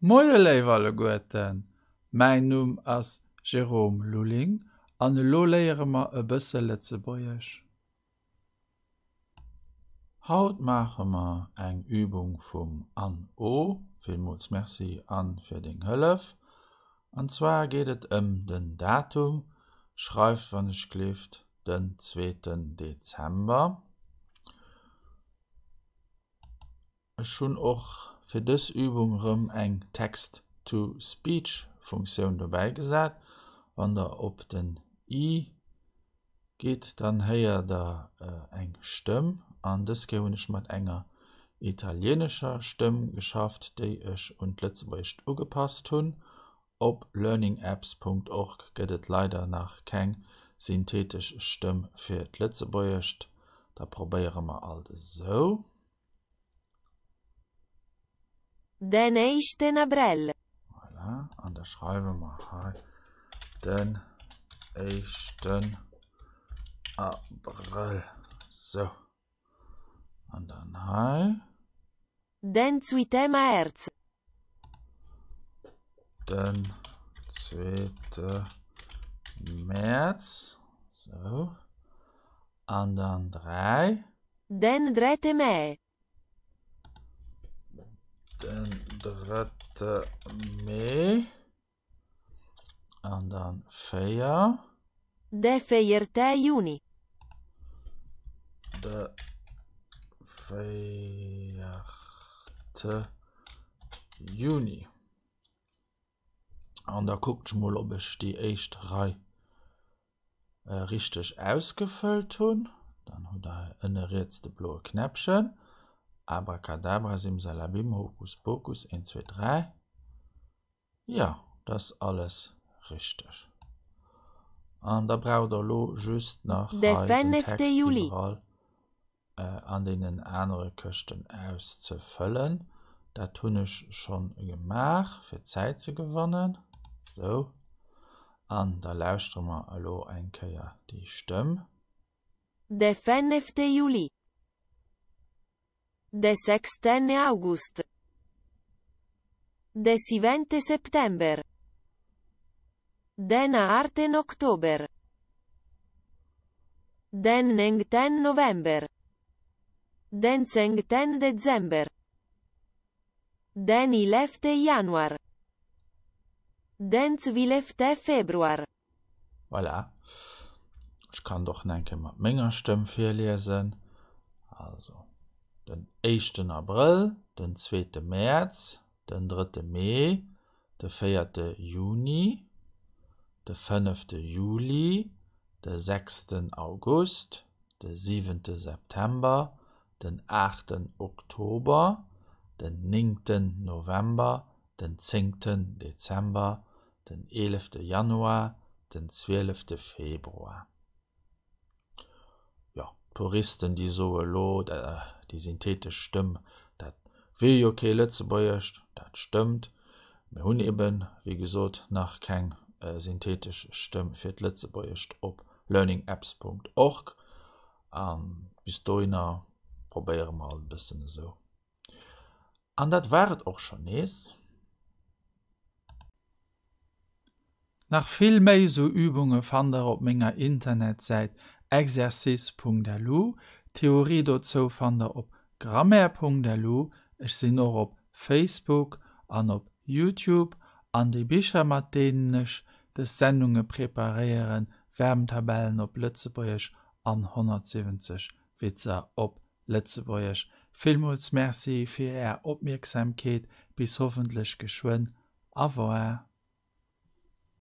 Moie léif alleguerten, mäin Numm ass Jérôme Lulling an elo léiere mer e bësse Lëtzebuergesch. Haut maache mer eng Übung vum Anne O. Villmools Merci Anne fir deng Hëllef. An zwar geet et ëm den Datum, schreift wann ech gleeft den zweeten Dezember. Ech hunn och fir dës Übung rëm eng Text-to-Speech-Funktioun dobäi gesat. Wann der op den i gitt, dann héiert der eng Stëmm. An dës Kéier hunn ech mat enger italienescher Stëmm geschafft, déi ech un d'Lëtzebuergescht ugepasst hunn. Op learningapps.org gëtt et leider nach keng synthetesch Stëmm fir d'Lëtzebuergescht. Da probéiere mer alt esou. Den éischten Abrëll. Voilà, an da schreiwe mer hei den éischten Abrëll. Sou. An dann hei. Den zweete Mäerz. Den zweete Mäerz. Sou. An dann 3. Den drëtte Mee. Den drëtte Mee. An dann 4. De véierte Juni. De véierte Juni. An da kuckt ech mol, ob ech déi éischt Rei richteg ausgefëllt hunn. Dann hutt der hei ënne riets de bloe Knäppchen. Abracadabra, Simsalabim, Hokus Pokus, 1, 2, 3. Jo, dat ass alles richteg. An da braucht der elo just nach hei den Text iwwerall an deenen anere Këschten auszefëllen. Dat hunn ech schonn gemaach, fir Zäit ze gewannen. Sou, an da lauschtere mer elo eng Kéier déi Stëmm. De fënnefte Juli. De sechsten August. De siwente September. Den aachten Oktober. Den néngten November. Den zéngten Dezember. Den eelefte Januar. Den zwielefte Februar. Voilà. Ech kann et och nach eng Kéier mat menger Stëmm virliesen. Also, den éischten Abrëll, den zweete Mäerz, den drëtte Mee, de véierte Juni, de fënnefte Juli, de sechsten August, de siwente September, den aachten Oktober, den néngten November, den zéngten Dezember, den eelefte Januar, den zwielefte Februar. Jo, d'Puristen, déi soe lo, déi synthetesch Stëmm, dat wier jo kee Lëtzebuergescht. Dat stëmmt. Mir hunn eben, wéi gesot, nach keng synthetesch Stëmm fir d'Lëtzebuergescht op learningapps.org. A bis dohinner probéiere mer alt e bëssen esou. An dat war et och schonn nees. Nach vill méi sou Übunge fannt der op menger Internetsäit exercice.lu. D'Theorie dozou fannt der op grammaire.lu. Ech sinn och op Facebook an op Youtube. An déi Bicher mat deenen ech des Sendunge preparéieren, Verbentabellen op Lëtzebuergesch an 170 Witzer op Lëtzebuergesch. Villmools Merci fir Är Opmierksamkeet. Bis hoffentlech geschwënn. Au revoir.